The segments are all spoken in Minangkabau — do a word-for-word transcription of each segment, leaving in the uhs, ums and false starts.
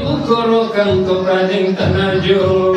Ukuro kangko paling tanajo.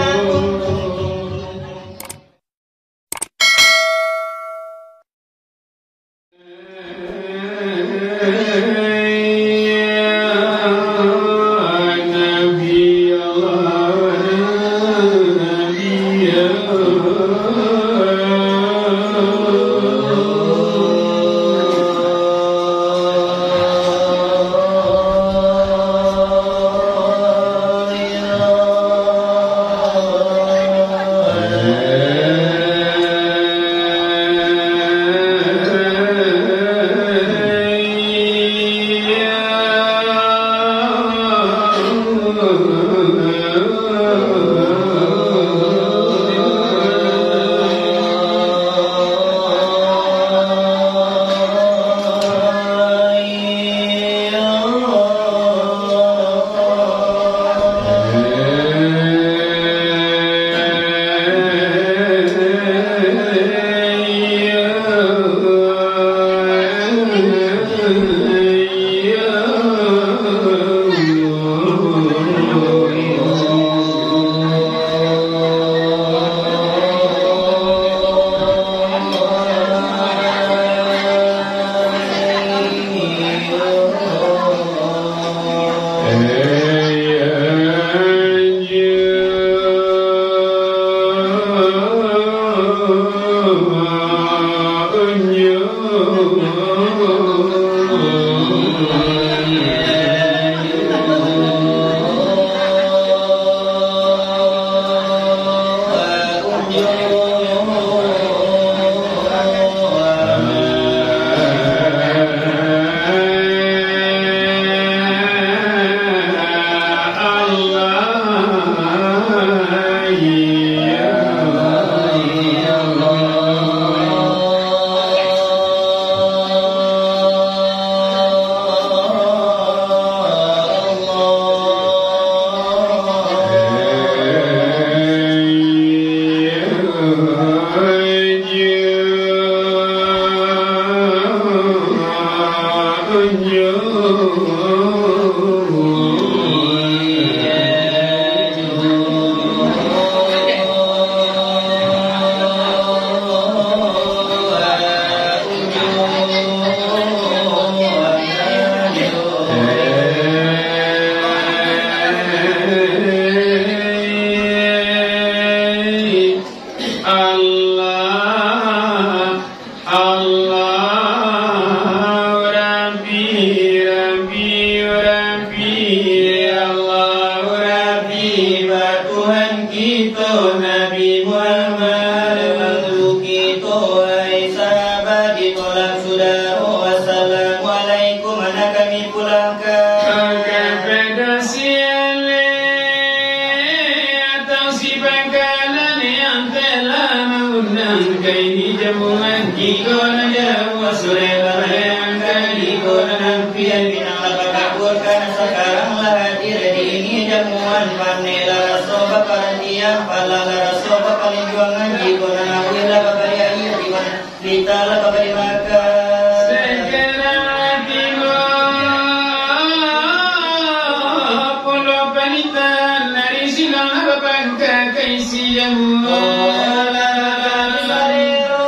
Allah, Allah, Rabbi, Rabbi, Rabbi, ya Allah, Rabbi, ba Tuhan kito Nabi Muhammad, bantu kito, wahai sahabat, ditolak sudaro. Assalamualaikum, anak kami pulangkan. Maka pada siale atau si pangkalan yang telah mengundang ka ini jamuan, jiko nan jauah surek balayangkan, jiko nan ampiang pinang lah pakaburkan, sakarang lah hadir di ini jamuan, paneh lah raso baparantiang, palah lah raso bapalinjuangan, jiko nan auih lah babari aia, jiko nan Kita lah babari makan. Sakarang tibo pulo panitahan, ari silang lah bapangka ka isi jamuan. Oh, lah makan salero,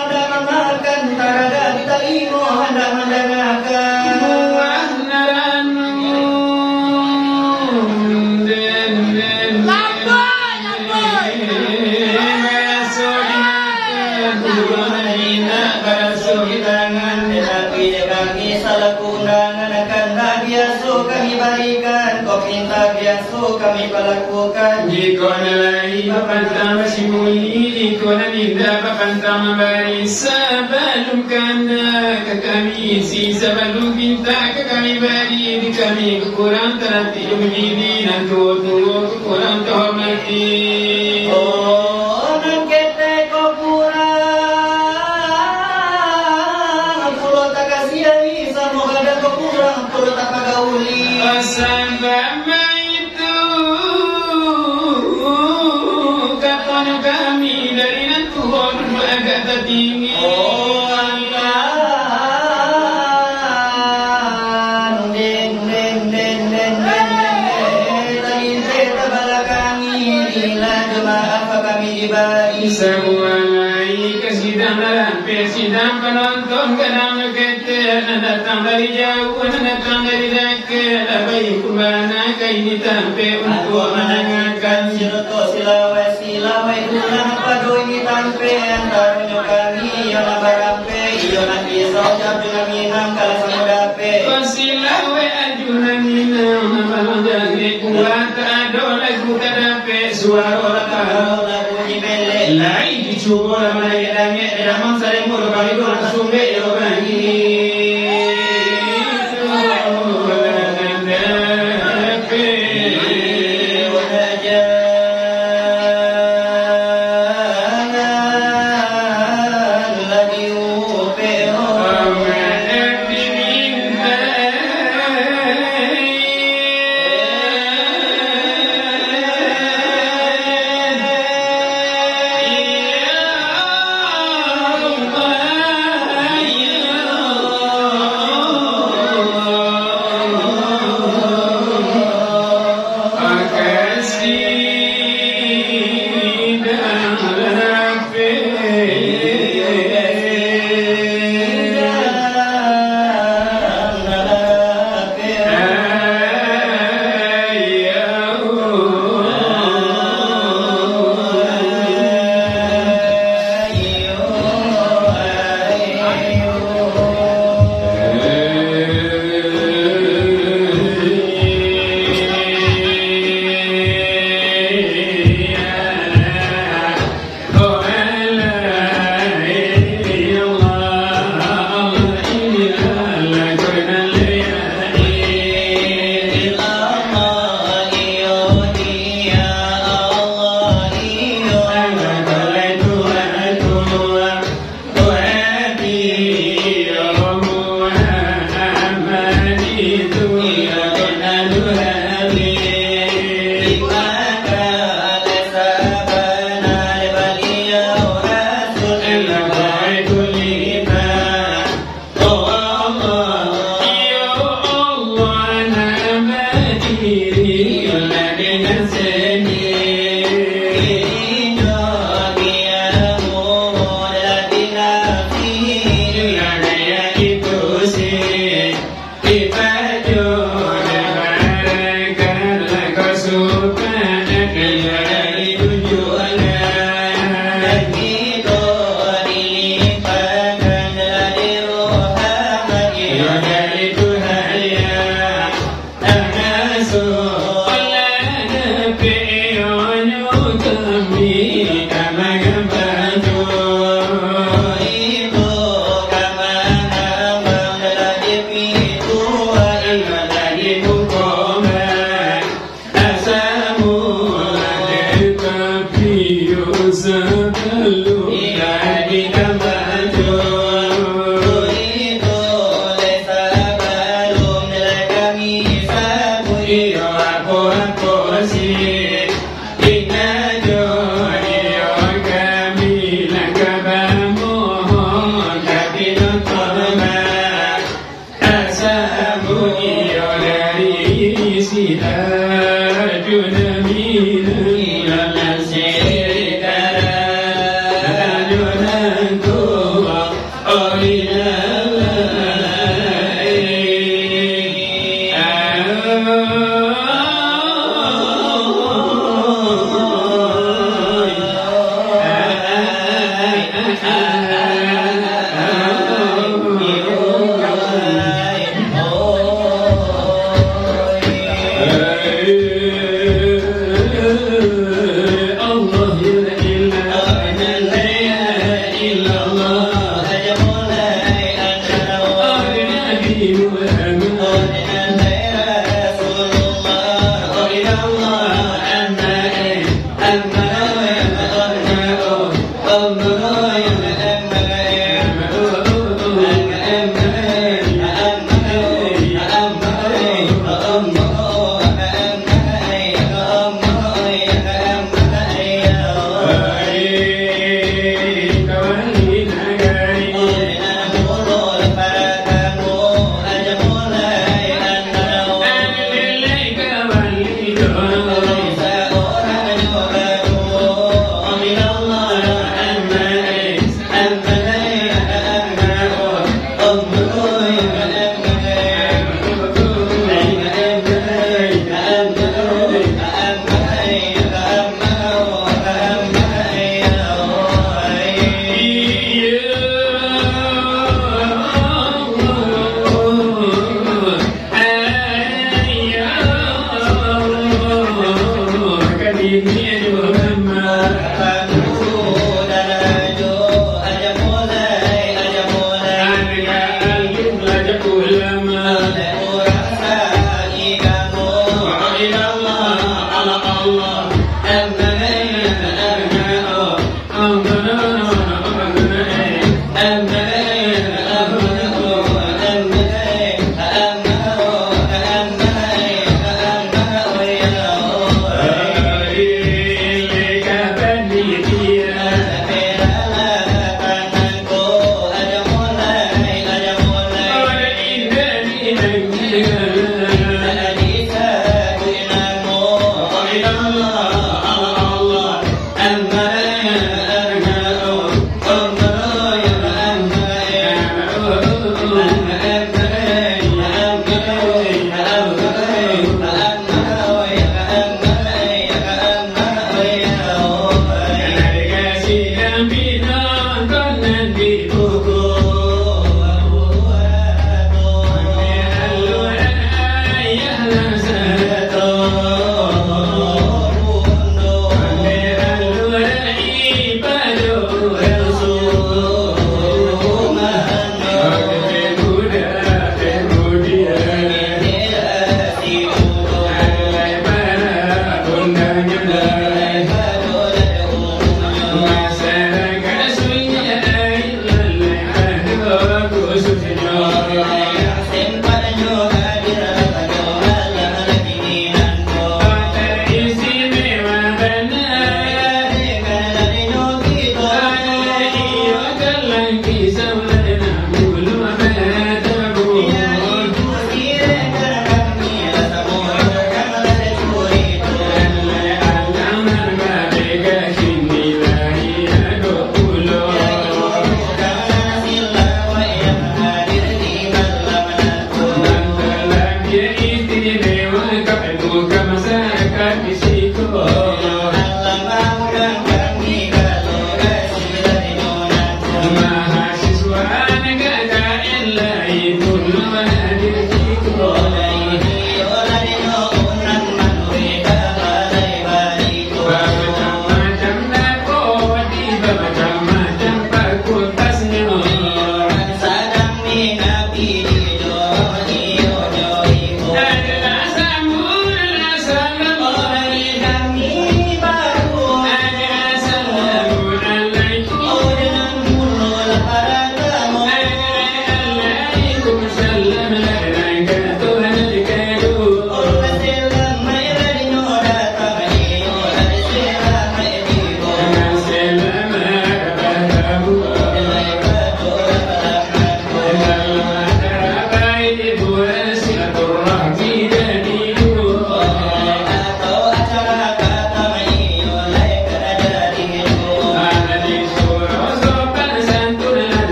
handak mamakan, tarada ditaimo, handak mandangakan. Buah naranu, den, den, den. Baraso di mata, buah nan indak baraso di tangan, tatapi dek kami salaku undangan, akan tak biaso kami barikan, kau pinta biaso kami palakukan. Jikok nan lain bapantang basimbunyi, jikok nan indak bapantang mambari, sabalun kandak ka kami isi, sabalun pintak ka kami bari, di kami kurang taratik bunyi, di nan tuo-tuo kurang tahormati. Oh, nan ketek ko kurang pulo takasiahi, samo gadang ko kurang pulo tapagauli. Sabab itu, katonyo kami dari nan tuo duduak agak tatinggi. Oh, angkan, den. Sabuah lai ka sidang dalam pe, sidang panonton gadang jo ketek, nan datang dari jauah, nan datang dari dakek, lah baikumbana ka ini tampek untuak mandangakan. Siroto silawai, silawai tulang pado ini tampek, antaronyo kami iyo nan barampek, iyo nan pisau jam jo nan minang, kalah samo dapek. Silawai aju nan minang, nan balang jangek, buah tak ado lagu tak dapek, suaro lah tahu lagu. Lai dicubo lah manangek-nangek, di damam salimut, baribu lah tasumbek, yo bani.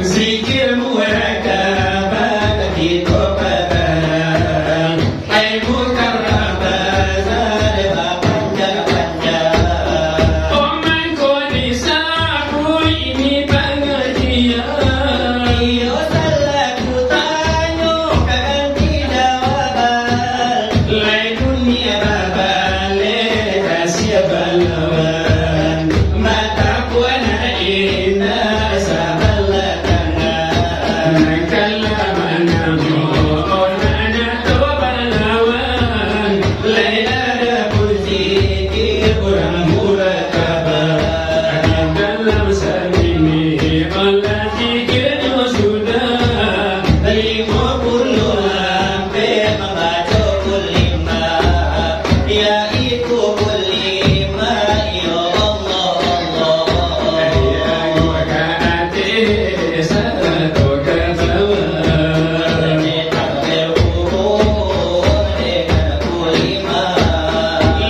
Zikir murakabah kito pabarang, ai mukarabah sadeh bapanjang-panjang. Omang ko disabuik ini pangajian. Iyo salah ku tanyo ka ganti jawaban. Lai dunia babaleh ka sia balawan. Mata puan indak sabalah tangan. Nan kalah manang nyo, nan nyato balawan. Lai ada pun zikir urang murakabah. Di dalam sabini, alah zikirnyo sudah limo puluah lampeh mambaco kulimah. Yaitu kulimah, iyo Allah, Allah. Iyo Allah, ka ateh sarato ka bawah.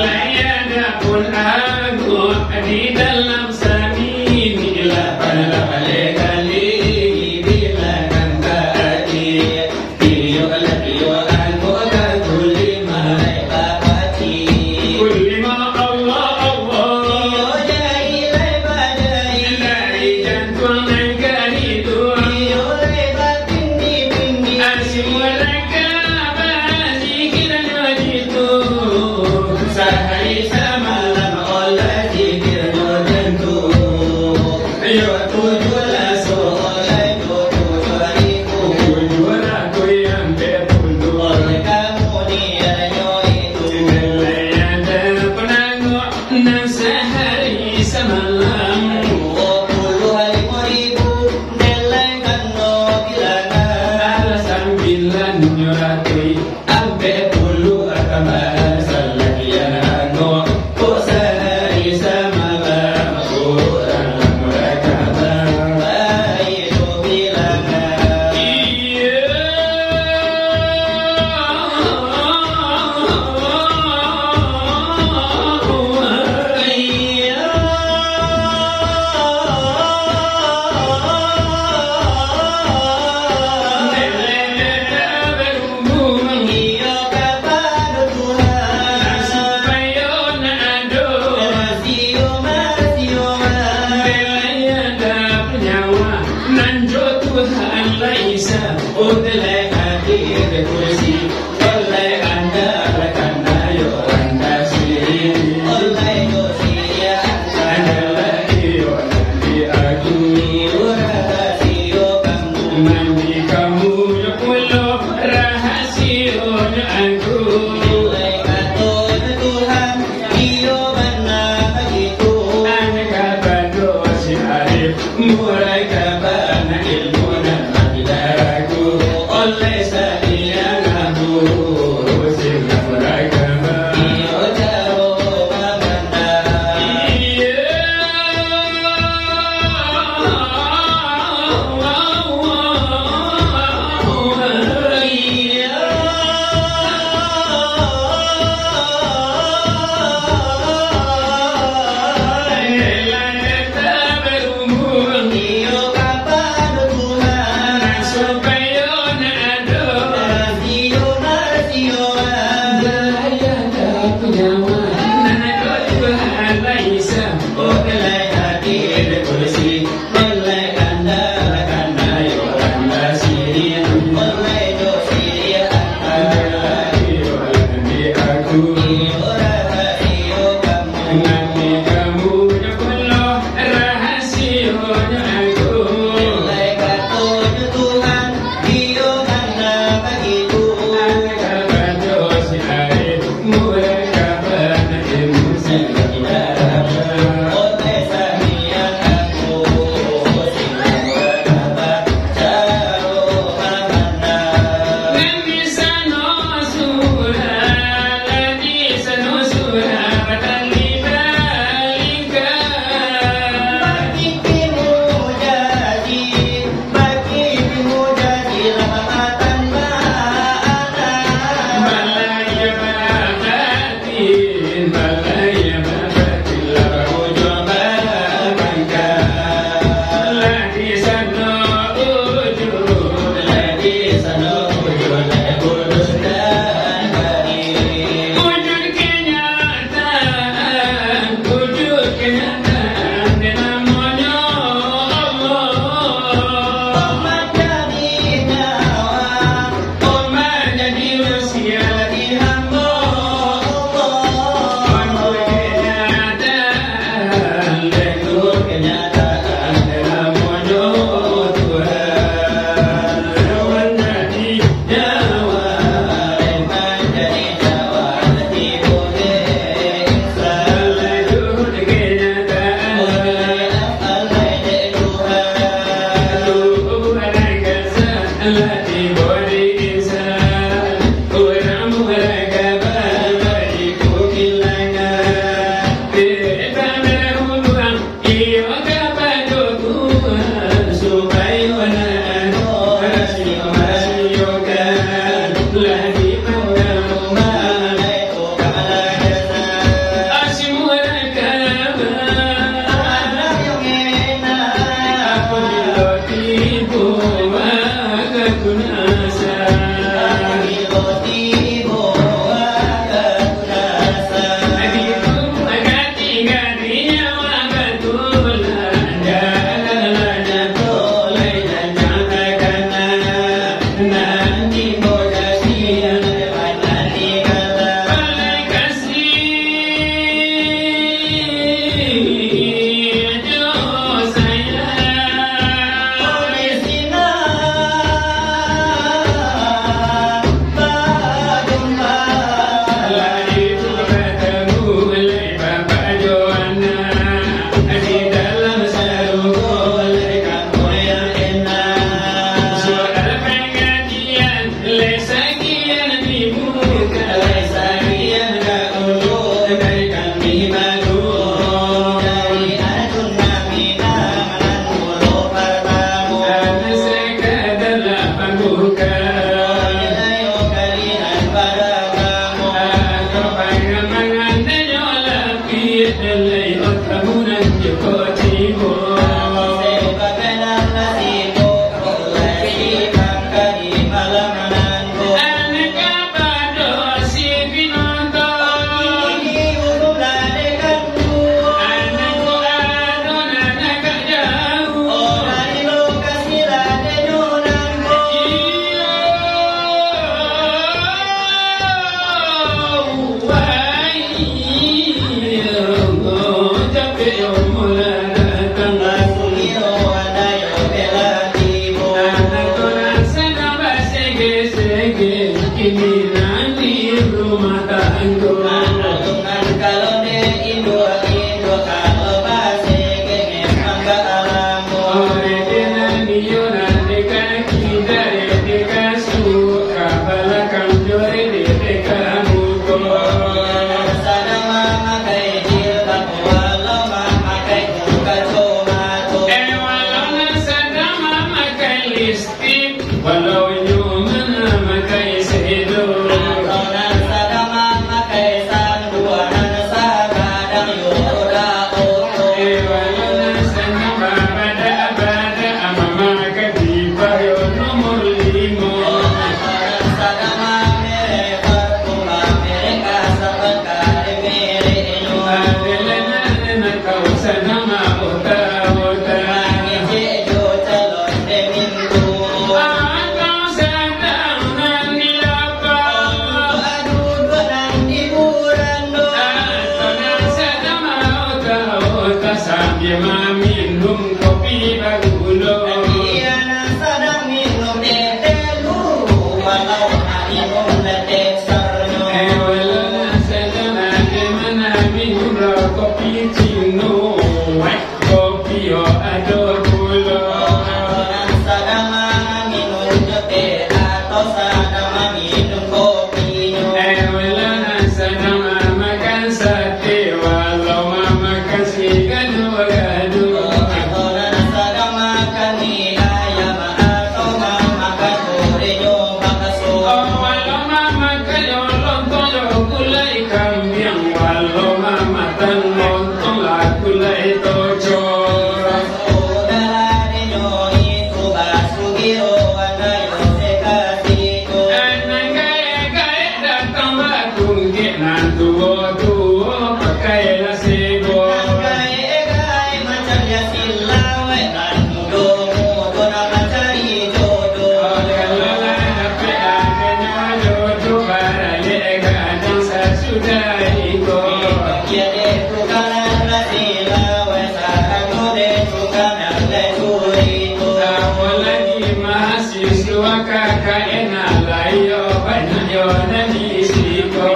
Lai ada pun ago di dalam sabini, lah pala baleh kali bilang kanta ati. Sadang maminum kopinyo. Eh, walau nan sadang mamakan sate, walau mamakan si gado-gado. Atau nan sadang makan mi ayam, atau mamakan gorengnyo bakaso. Oh, walau mamakan yo lontong yo gulai kambiang, walau mamakan lontong lah gulai tocor. Nan gaek-gaek datang batungkek, nan tuo-tuo pakai lah sebo. Kalau lah dapek akanyo jodoh, baralek gadang sasudah iko. Apolagi mahasiswa K K N, lah iyo banyak yo nan di siko.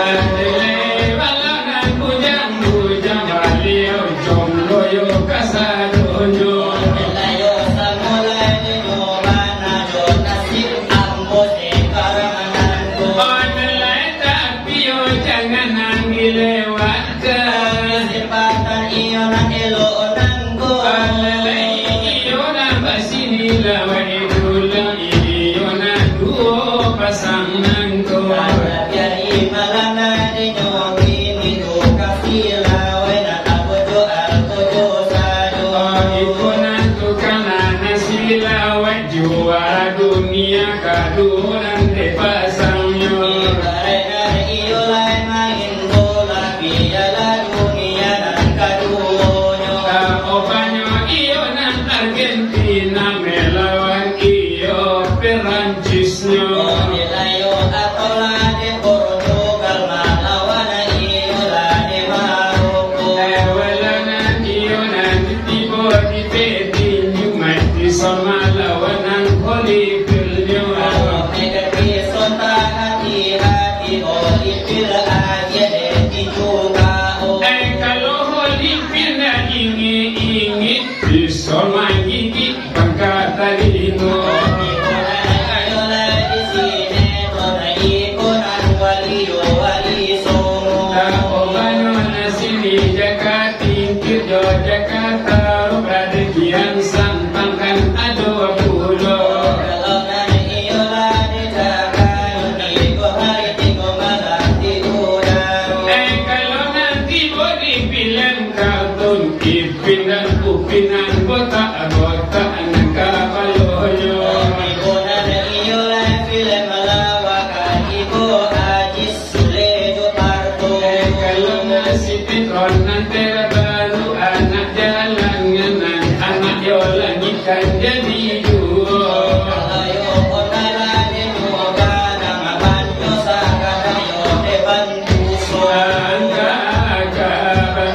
Adelai bala nan bujang-bujang, baliau jomblo yo kasadonyo. Adelai tapi yo jangan nan dilewatkan. Alalai iyo nan basini lawai pulang, iyo nan duo pasang nangko. Oh, iko nan tukang nan silawai, juara dunia kaduo nan dipasangnyo. Ibaratkan iyo lai main bola, Piala Dunia nan kaduonyo. Obanyo iyo nan Argentina melawan iyo Perancisnyo. Dilayo atau lah di Portugal malawan iyo lah di Maroko. Walau nan iyo nan tibo di Betin, Jumaik di Soma lawan nan Holyfield-nyo. Kalau Megatison tahati-hati, Holyfield agiah dek dijugaon. Eh, kalau Holyfield ndak ingek-ingek, bisa manggigik pangka talingo. Ayo lah di sinetron, iko nan wali yo wali Songo. Lah, obanyo nan sini Jakarta. Tingkir jo Jakarta, radikian santang kan ado pulo. Kalau nan iyo lah di Jakarta, tigo hari tigo malam tigo daro. Eh, kalau nan tibo di film kartun, Ipin dan Upin nan botak-botak nan kapalonyo. Tigo nan iyo lah film lawak, tigo Aji Sule jo Parto. Eh, kalau nan sinetron nan terbaru, Anak Jalanan, Anak Yo Langik kan jadi duo. Kalau yo online nyo kadang banyo, sakadang yo depan puso. Angka kabar.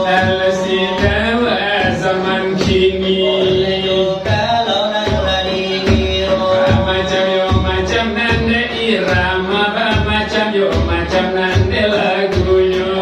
Alah, sida zaman kini. Bamacam yo macam nan dek irama, bamacam yo macam nan dek lagunyo.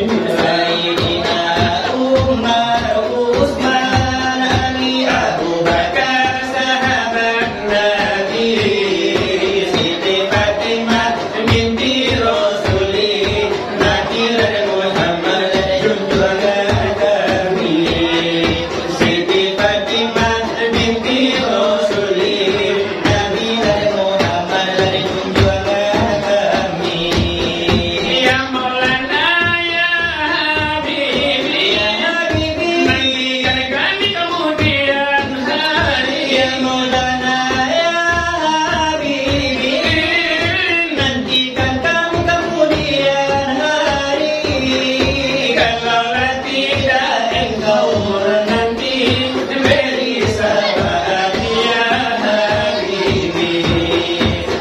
Sayyidina Umar, Utsman, Ali, Abu Bakar, sahabat Nabi, Siti Fatimah binti Rasulillah, Nabi Muhammad junjungan kami. Siti Fatimah binti Rasulillah, Nabi Muhammad junjungan kami. Ya Maulana, ya Habibi, ya Habibi, nantikan kami kemudian hari. Ya Maulana, ya Habibi, nantikan kami kemudian hari. Kalaulah tidak engkau menanti, beri syafaat ya Habibi.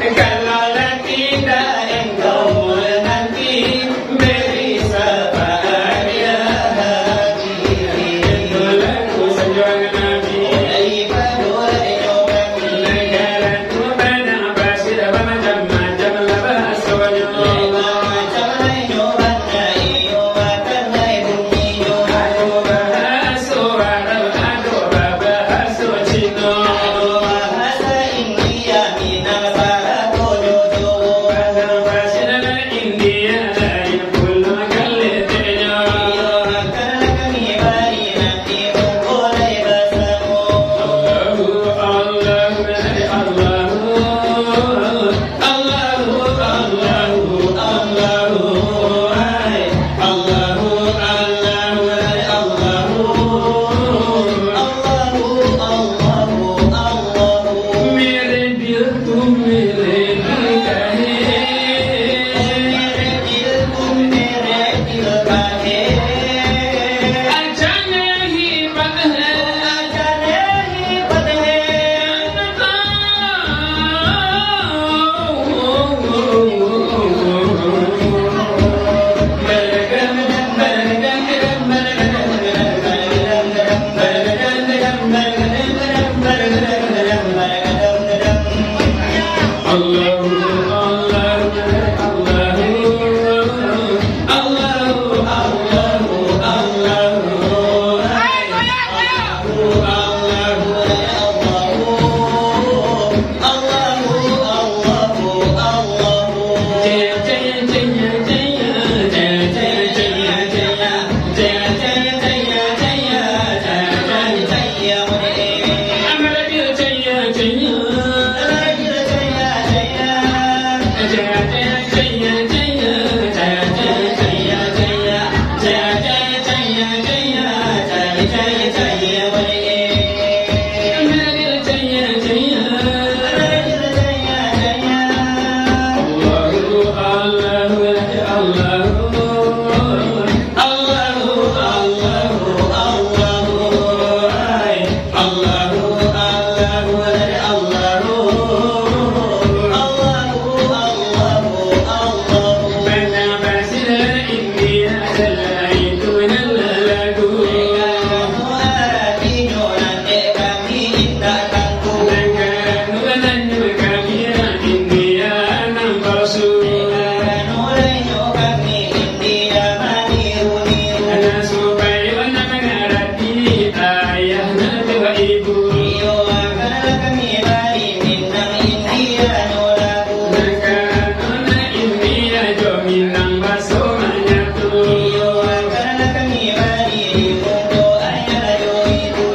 Kalaulah tidak engkau menanti, beri syafaat ya Habibi. Itulah kesanjuangan Nabi. Daripada nyoba negara. Allahu, Allahu, Allahu, Allahu, Allahu, Allahu, ai. Allahu, Allahu, ai, Allahu, Allahu, Allahu, Allahu. Mere dil ko mere dil ka hai. Allahu, Allahu, Allahu, Allahu, Allahu, Allahu, Allahu, Allahu, Allahu, Allahu, Allahu. Jaya, jaya, jaya, jaya, jaya, jaya, jaya, jaya. Allahu, Allahu, Allahu, ai. Allahu, Allahu, Allahu, Allahu, Allahu. Bana basir India, adalah itu nan lagu. Nagara nu nan kami indak tantu. Nagara nu nan kami India nan palsu. Nagara nu lainyo kami India maniru-niru. Nah, supayo nan mangarati ayah nan jo ibu. Iyo, akanlah kami bari Minang India nyo lagu. Nagara nan India jo Minang baso manyatu. Iyo, akanlah kami bari di muko ayah jo ibu.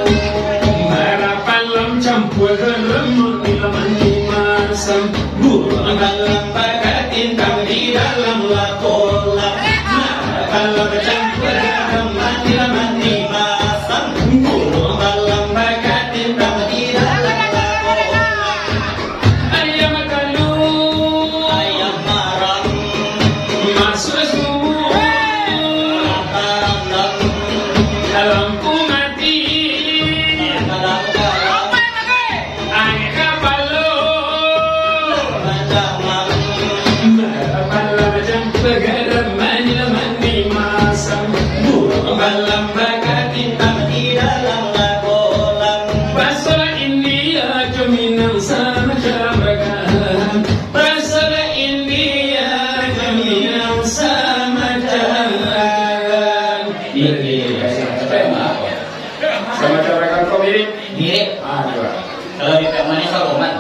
Barapalam campua garam, mandi-mandi masam. Buruang balam bakatintang di dalam lakolam. Nah, balam bacampur garam, mandi-mandi masam. Buruang balam bakatintang di dalam lakolam. Ayam kalu, ayam maram, masuak sumua. Lampu mati. Ai kapalo. Bapala macam pagaram, mandi-mandi masam. Buruang balam bakatintang Iya, iya, iya. Sama cara kau mirip? Mirip. Ah, coba. Kalau di Pek Manis, Pak Oman.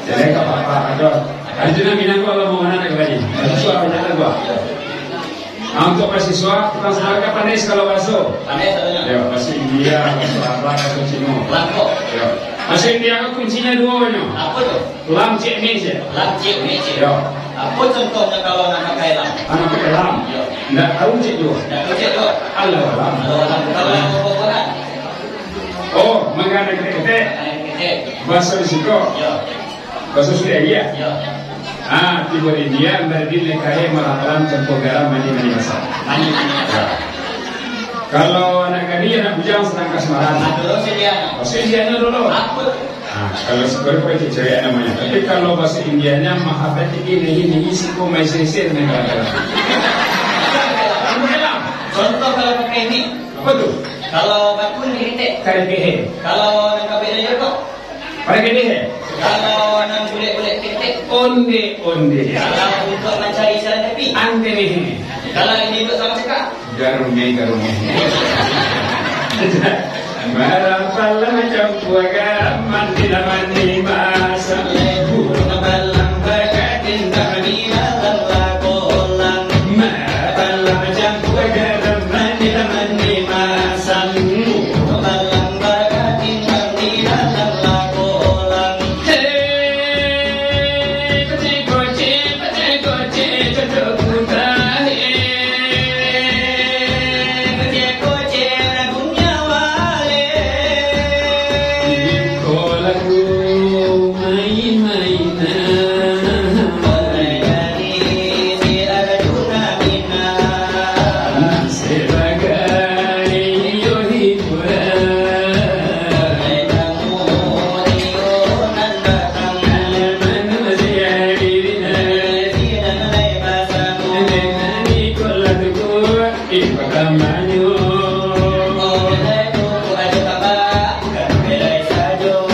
Jadi, nggak apa-apa, aduh. Hari itu nak bilang, kalau mau mana nak kembali? Mahasiswa, banyak lah gua. Ah, untuk mahasiswa, tukang semarka pandai segala bahasa. Pandai segalanya. Ya, bahasa India, bahasa Arab, bahasa Cina. Langkok. Ya. Bahasa India kan kuncinya dua banyak. Apa tu? Lam, cek, me, cek. Lam, cek, me, cek. Ya. Apa contohnya kalau nak pakai lam? Nak pakai lam? Ya. Nggak tahu, cek, dua. Nggak tahu, cek, dua. Allahu alam. Allahu alam. Kalau yang buah-buahan? Oh, mangga nan ketek-ketek. Mangga nan ketek. Bahasa di siko. Ya. Bahasa Sunda, iya? Ya. Ah, tibo di India, berarti lekahe marah lam, campur garam, mandi-mandi basah. Mandi-mandi basah. Kalau anak gadih, anak bujang, sadang kasmaran. Nah, dulu sih dia. Bahasa Indianya dulu. Apa? Ah, kalau sekolah pakai cewek namanya. Tapi kalau bahasa Indianya, mahabbati nahi nahi siko mai sisir nih, kadang-kadang. Contoh kalau pakai ini. Apa tu? Kalau bakun diketek. Karekehe. Kalau nangkap beda jeruk. Parekehe. Kalau nang bulek-bulek ketek. Onde-onde. Kalau untuk mancari jalan tepi. Antenehe. Kalau ini untuk sama cakap. Garume, garume. Marapala campua garam, mandi lah mandi basah. Burung balang bakatin, tak mandi dalam lakolam. Marapala campua garam, mandi lah mandi basah. Burung balang bakatin, tak mandi dalam lakolam. Hei, kocek, kocek, kocek, kocek, cocok putah, eh. Kocek, kocek, lagunya wale. Iko lagu main-mainan. Oleh gadis si Arjuna Minang. Sebagai iyo hiburan. Oleh kamu iyo nan datang. Alman Zainal. Sidang lai basamo. Dengan ikolah tuku. Iko kamanyo. Oh, belai tu, tu ajo tambah, bukan belai sajo.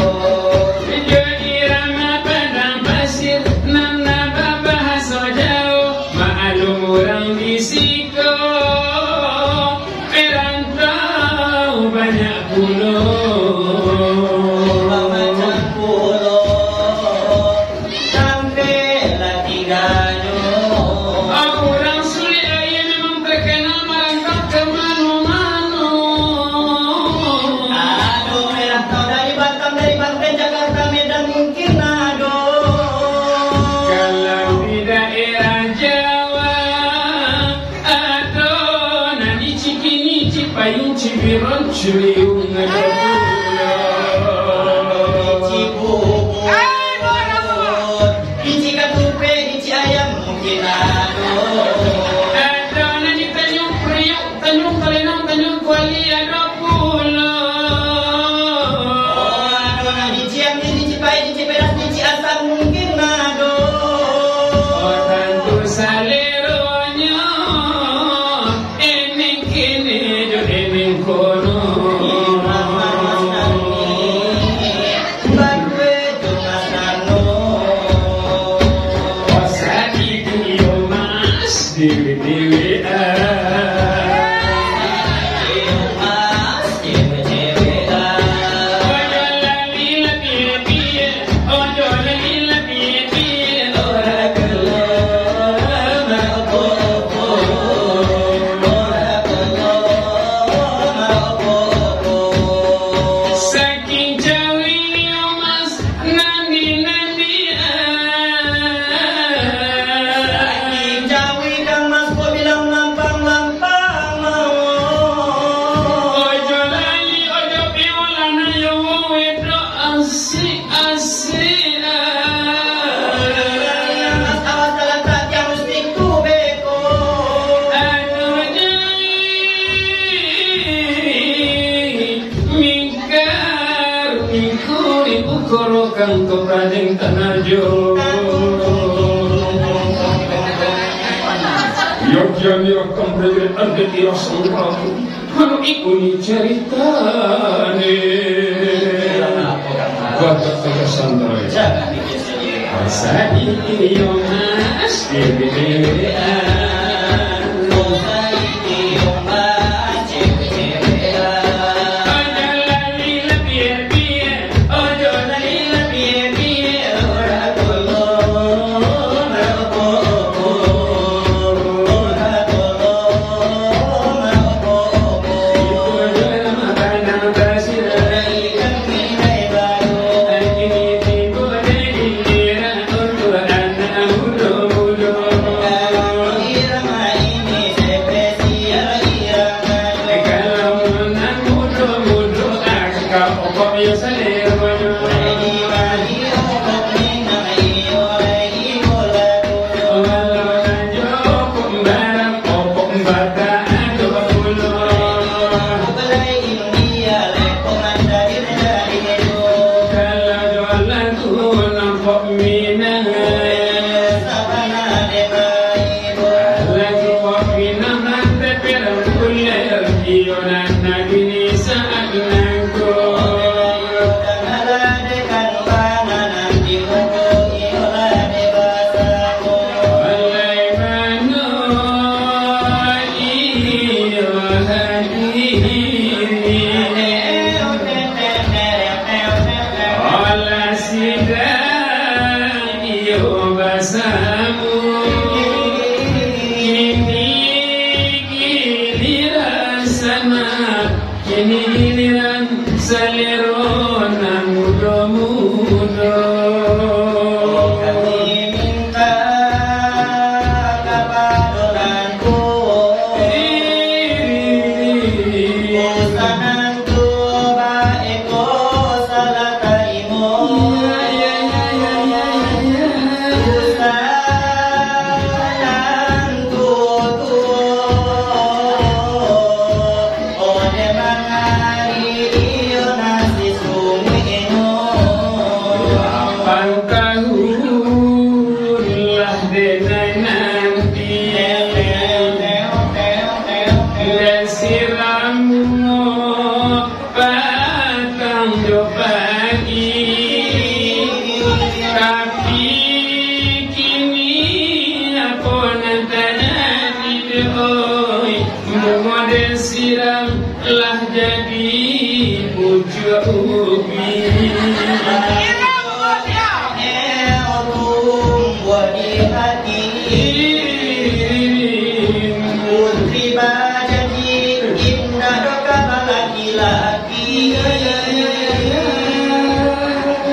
Tujuah irama padang pasir, nan ndak babahaso jauah, maklum urang di siko, perantau banyak pulo. Bamacam pulo. Sampai lah tiganyo. Urang Sulik Aia memang terkenal merantau ke mano-mano. Ado merantau dari Batam, dari Banten, Jakarta, Medan, mungkin ado. Kalau di daerah Jawa, ado nan icik kini, icik payung, cibiron, ciliung, ado pulo. Icik bubur, icik katupek, icik ayam mungkin ado. Ado nan di Tanjung Priok, Tanjung Kalenong, Tanjung Kuali, ado pulo. Oh, ado nan di Ciang, di Cipai, di Cipedas, di Ciasam mungkin ado. Oh, tantu saleronyo. Eneng kene jo eneng kono. Irama Mas Nani, badue jo Mas Nano. Osaki tu iyo Mas, dewe-dewean. Iyo Mas, dewe-dewean. Ojo lali lapie-pie. Ojo lali lapie-pie, ora kelo, ora kelo, ora kelo, ora kelo. Saking jauah iyo Mas, nandi-nandian. Saking jauah Kang Mas, kok bilang lampang-lampang. Ojo lali, ojo piwulan, ayo wedok asik. Asik, ah. Awas talatak tiang mustik tu beko. Aduh, nyai. Mingkar, mingkuri, bukoro, kangkung, rajing, tanah jo. Yo, kian yo, kamprele, angke, tiras, angke. Anu iko ni caritane. Batak Pesantren. Asa iki yo Mas, dewe-dewean. Asa iki yo Mas, Nan kini saat nangko. Alai mano iyo hati. Alah sidang iyo basamo. Kini giliran sanak, kini giliran salero nan mudo-mudo. Kami minta kapado nan tuo, usaha nan tuo baeko salah tarimo. Usaha nan tuo-tuo, Ode mangari iyo nasi sungguihnyo. Lapan tahun lah denai nanti. Dan siram bungo patang jo pagi. Tapi kini apo nan tajadi, oi? Bungo den siram lah jadi pucuak ubi. Tumbuah di hati. Putri bajanji indak doh ka balaki-laki.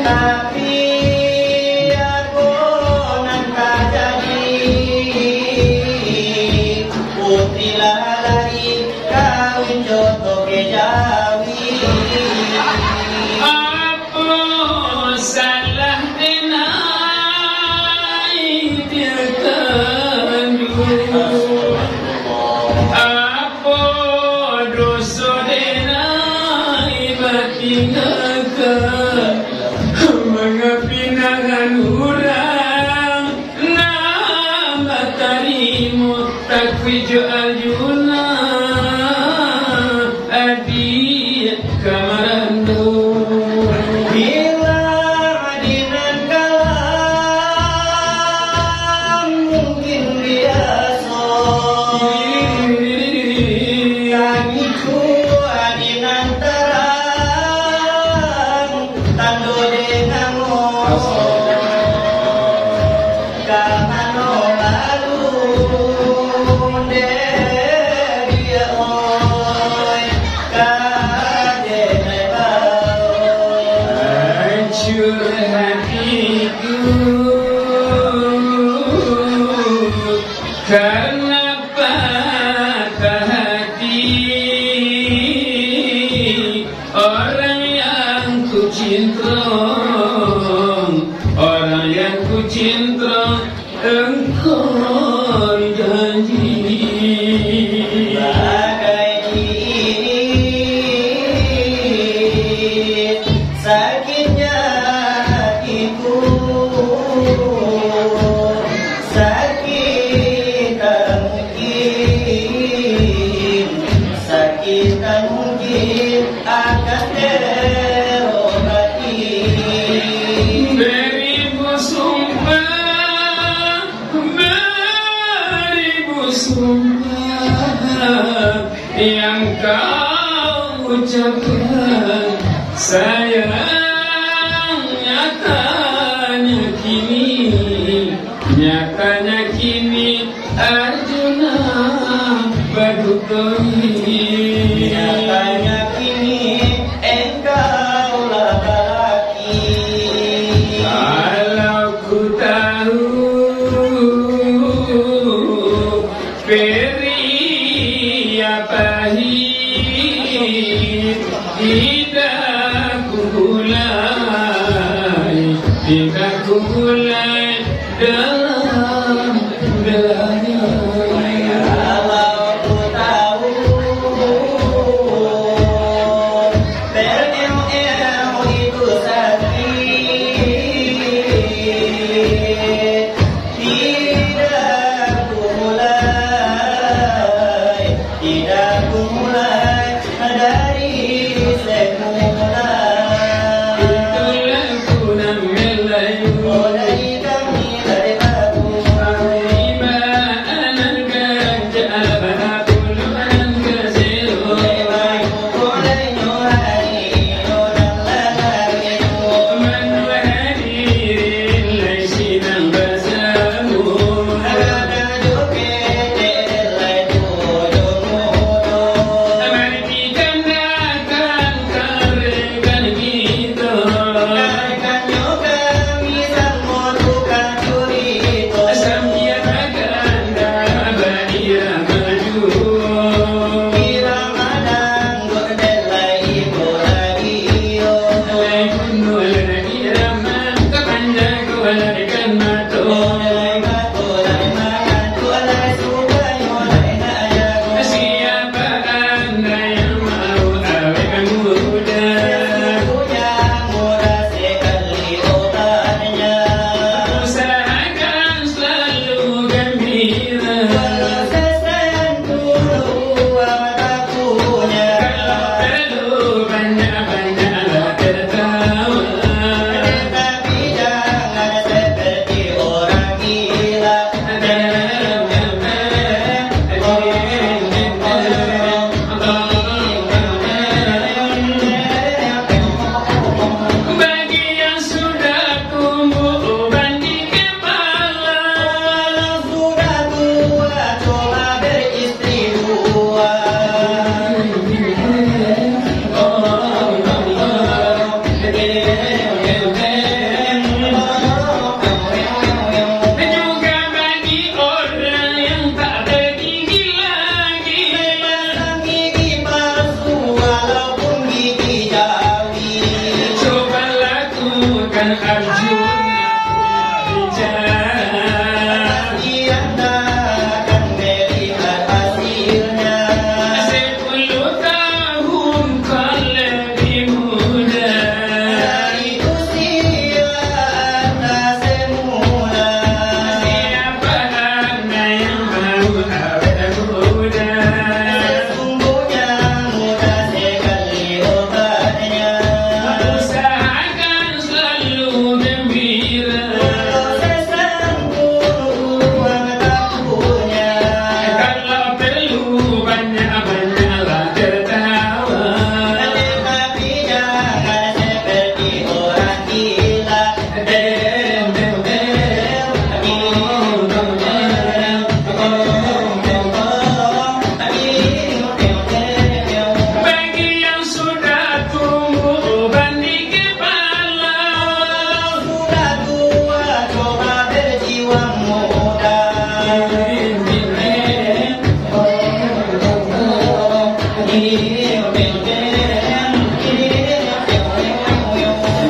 Tapi apo nan tajadi? Putri lah lari kawin jo toke jawi. Apo salah denai dikandung? Apo doso denai batinggakan? Manga pinangan urang nan batarimo, takuik jo Arjuna adiak ka marando. Bilang di nan kalam mungkin biaso, kami jua di nan tarang tando dek namo. Ka mano lalu dek dia, oi, ka dek bao. Hancur hatiku karena patah hati. Orang yang kucintrong, orang yang kucintrong, engkau janji. Bagai ini sakitnya hatiku, sakit tak mungkin, sakit tak mungkin akan terobati. Beribu sumpah, beribu sumpah yang kau ucapkan, sayang, nyatanya kini, nyatanya kini Arjuna baduto. Nyatanya kini engkau lah balaki. Kalau ku tahu peri pahit, tidak ku gulai, tidak ku gulai dalam gelahnya. Kalau ku tahu, terengok-engok itu sakit, tidak ku mulai, tidak ku mulai.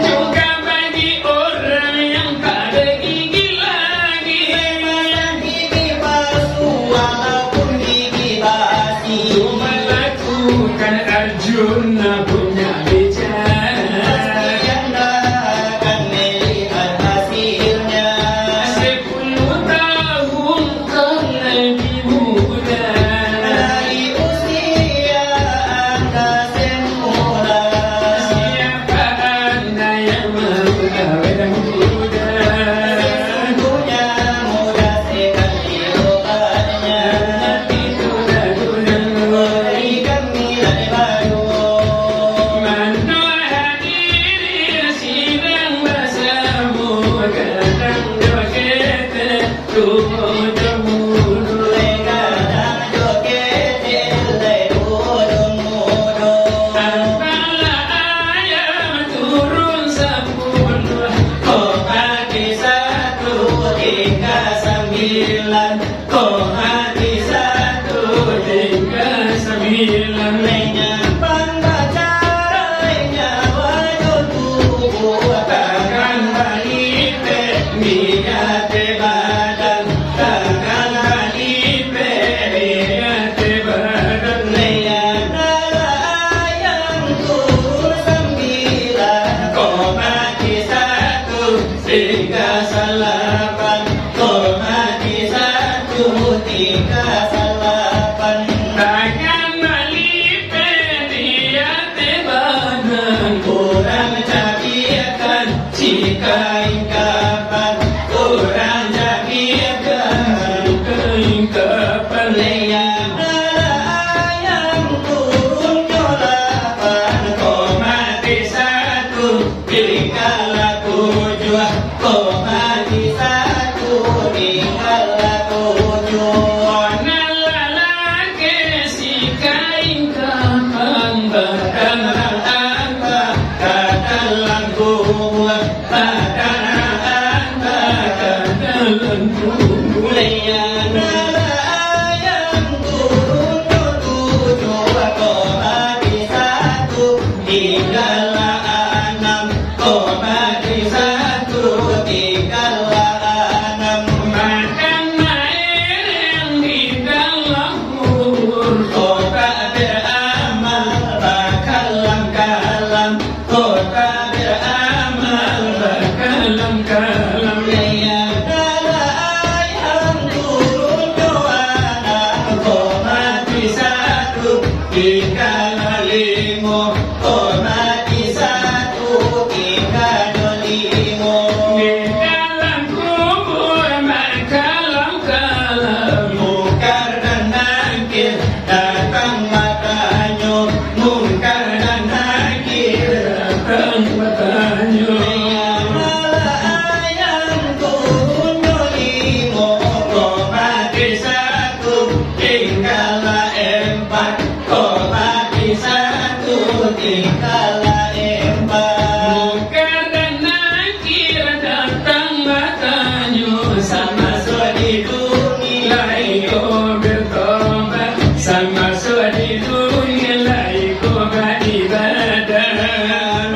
Juga bagi orang yang tak ada gigi lagi, memasang gigi palsu ataupun gigi basi, cuma lakukan Arjuna punya bicara. Pasti anda akan melihat hasilnya. Sepuluh tahun kau lebih muda dari usia anda semula. Siapa anda yang mau kawin muda? Sesungguhnya muda sekali obatnya. Itu lagu yang berikan nilai baru. Mano hadirin sidang basamo, kadang joget. Takkan balipe di ateh badan, takkan balipe di ateh badan. Leyan alah ayam turun sambilan, koma di satu tingga salapan, koma di satu tingga salapan. Takkan balipe di ateh badan, urang cabiakan sikain kapan, urang cabiakan sikain kapan. Leyan alah ayam turunnyo lapan, koma di satu tinggalah tujuah, koma di satu tinggalah tujuah. Nan lalaki sikain kapan, badan rang anta ka dalam kubua, badan rang anta ka dalam kubua. Leyan alah ayam turunnyo tujuah, koma di satu tinggalah anam, koma di satu tinggalah anam. Makan maireng di dalam kubur, kok tak beramal bakalam-kalam, kok tak beramal bakalam-kalam. Leyan alah ayam turunnyo anam, koma di satu tinggalah limo, koma di satu tinggalah limo. Di dalam kubur bakalam-kalam, Mungkar dan Nakir datang batanyo, Mungkar dan Nakir datang batanyo. Leyan alah ayam turunnyo limo, koma di satu tinggalah empat, koma di satu tinggalah empat. Mungkar dan Nakir datang batanyo, samaso di dunia lai ko bertobat, samaso di dunia lai ko baibadah.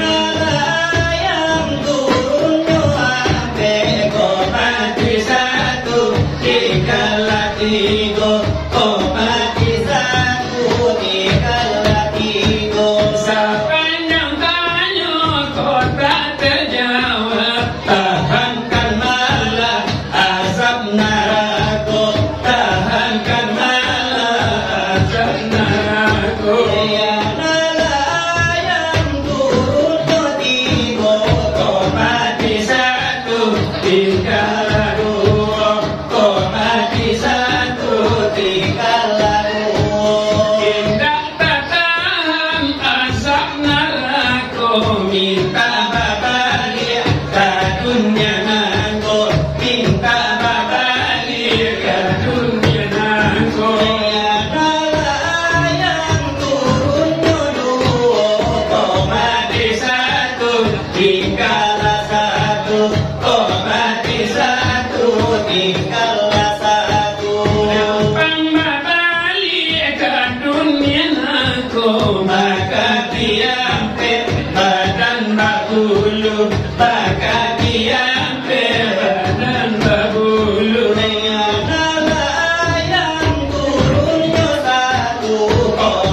Alah ayam turunnyo ampek, koma di satu tinggalah tigo, koma di satu tinggalah tigo. Sapanjang tanyo kok tak tajawab, tahankan malah azab narako, tahankan malah azab narako. Leyan alah ayam turunnyo tigo, koma di satu tinggalah duo, koma di satu tinggalah duo. Indak tatahan azab narako, mintak babaliak ka dunia nangko, mintak babaliak ka dunia nangko. Leyan alah ayam turun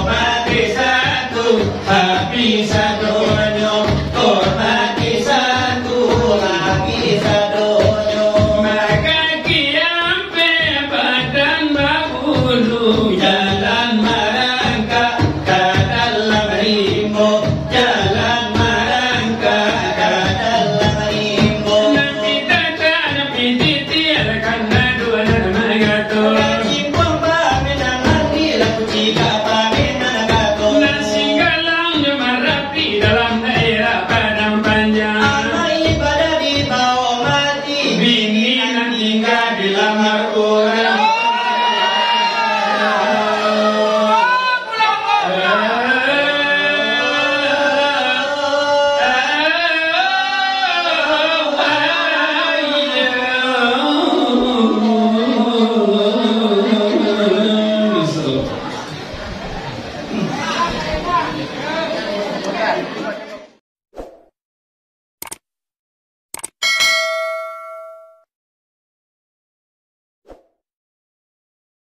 Mati satu, habis satu.